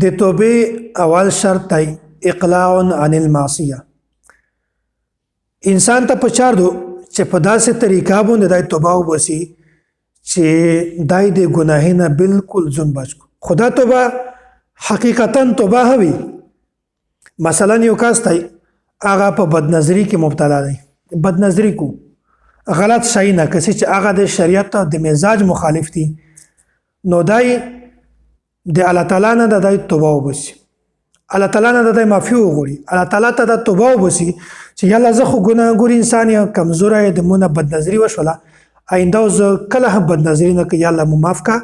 د توبې اول شرط دی اقلاع عن المعصیه. انسان ته پچار دو چې په داسې طریقه باندې دای توبه وباسي چې دای د ګناه نه بالکل ځون بچ کو. خدا توبه حقیقتا توبه هوي. مثلا یو کس دی، هغه په بدنظری کې مبتلا دی، بدنظری کو غلط شي نه کسي چې هغه د شریعت د مزاج مخالف دي، نو دای د الله تعالی نه د دای توبه وباسي، الله تعالی نه د دای معافي وغواړي، الله تعالی ته د توبه وباسي چې یاله زه خو ګناهګار انسان یم، کمزوری د مونږ بدنظری وشوله، آینده زه کله هم بدنظری نه کوم، یاله مو معاف کا.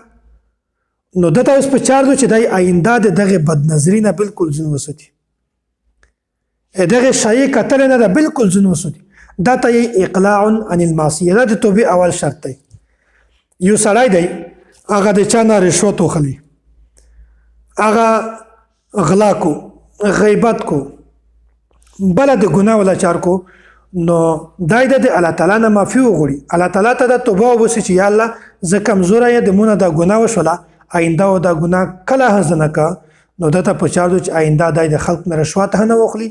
نو دته اوس په چار دو چې دای آینده د دغه بدنظری نه بالکل ځین وساتي، دغه شی کتل نه ده بالکل ځین وساتي. دا ته اقلاع عن المعصیه، دا د توبې اول شرط دی. یو سړی دی، هغه د چا نه رشوت وخلی، هغه غلا کو، غیبت کو، بل د ګناه ولا چار کو، نو دای د الله تعالی نه معافي وغواړي، الله تعالی ته د توبه وباسي چې یا الله زه کمزوری یم، د مونږ دا ګناه وشوله، آینده او دا ګناه کله هم نه کا. نو دته په چار دو چې آینده دای د خلق نه رشوت هم نه وخلی،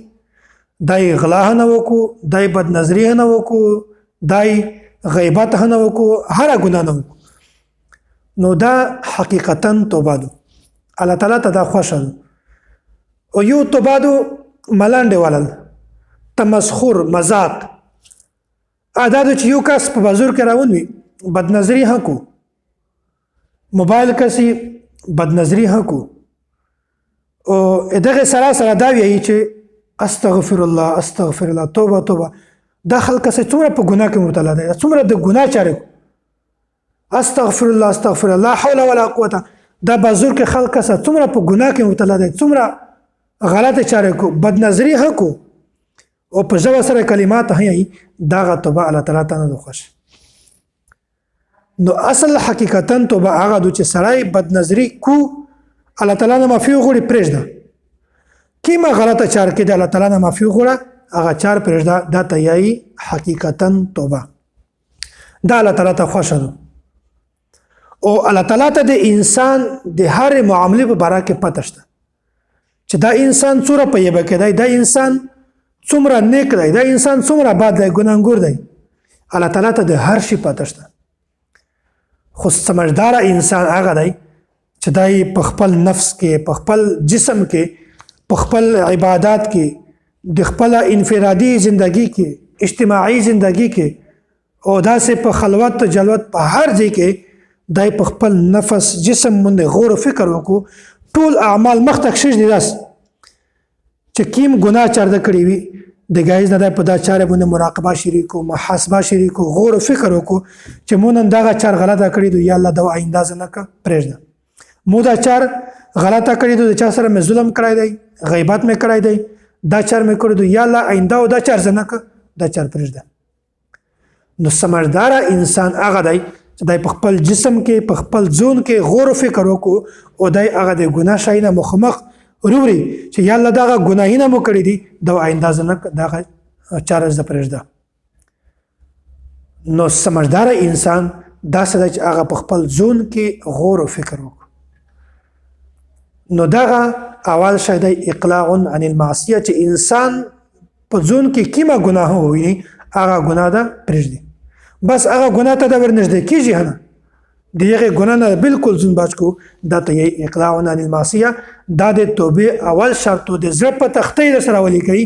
دای غلا هم نه وکړو، دای بد نظری هم نه وکړو، دای غیبت هم نه وکړو، هر ګناه نه وکړو. نو دا حقیقتا توبه ده، الله تعالی ته دا خوښه ده. او یو توبه ده ملنډې ولل، تمسخر، مذاق، ادا د چې یو کس په بازار کې راون وي، بدنظری هم کو، موبایل کسي بدنظری هم کو، او دغه سره سره دا وایي چې استغفر الله استغفر الله، توبه توبه. دا خلک څه څومره په ګناه کې مبتلا دي، څومره د ګناه چاره، استغفر الله استغفر الله، حول ولا قوت. دا بازار کې خلک څه څومره په ګناه کې مبتلا دي، څومره غلطه چاره کو، بدنظری هم کو، او په ژبه سره کلمات هي، دغه توبه الله تعالی ته نه خوښ. نو اصل حقیقتا توبه هغه د چې سړی بدنظری کو، الله تعالی نه معافي وغواړي، پرېږده. کیمه غلطه چار کې د الله تعالی نه معافي وغواړه، هغه چار پرېږده، دا ته یایي حقیقتا توبه، دا الله تعالی ته خوښه ده. او الله تعالی ته د انسان د هر معاملې په باره کې پته شته چې دا انسان څومره په یبه کې دی، دا انسان څومره نیک دی، دا انسان څومره بد دی، ګناهګار دی. الله تعالی ته د هر شي پته شته. خو سمجدار انسان هغه دی چې دای په خپل نفس کې، په خپل جسم کې، په خپل عبادت کې، د خپل انفرادي زندگی کې، اجتماعي زندگی کې، او داسې په خلوت جلوت په هر ځای کې دای په خپل نفس جسم باندې غور او فکر وکړو، ټول اعمال مخته کښېږدي داس چې کیم ګناه چار د کړی وي، د ګایز نه په دا چاره باندې مراقبه شریکو، محاسبه شریکو، غور او فکر وکړو چې مونږ دغه چار غلطه کړی دی، یا الله دا آینده زنه کا پرېږده، مو دا چار غلطه کړی دی، چا سره مې ظلم کړی دی، غیبت مې کړی دی، دا چار مې کړی دی، یا الله آینده او دا چار زنه کا دا چار پرېږده. نو سمجدار انسان هغه دی چې دی په خپل جسم کې، په خپل ځون کې غور او فکر وکړو، او دی هغه د ګناه شی نه مخامخ وروړي چې یا الله دغه ګناهونه مو کړي دي، دا آینده زنه دغه چاره زه پرېږده. نو سمجدار انسان داسې دی چې هغه په خپل ځون کې غور او فکر وکړو. نو دغه اول شی دی اقلاع عن المعصیه، چې انسان په ځون کې کیمه ګناه وویني هغه ګناه ده پرېږدي، بس هغه ګناه ته د ورنږدې کېږي نه، د هغې ګناه نه بالکل ځون بچ کو، دا ته یې اقلاع عن المعصیه. دا د توبې اول شرط د زړه په تختۍ در سره ولیکئ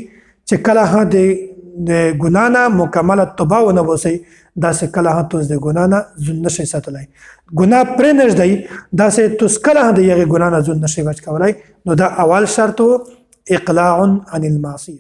چې کله هم د ګناه نه مکمله توبه ونه بوسئ، داسې کله هم تاسو د ګناه نه ځون نشئ ساتلی، ګناه پرې نږدئ، داسې تاسو کله هم د هغې ګناه نه ځون نشئ بچ کولی. نو دا اول شرط اقلاع عن المعصیه.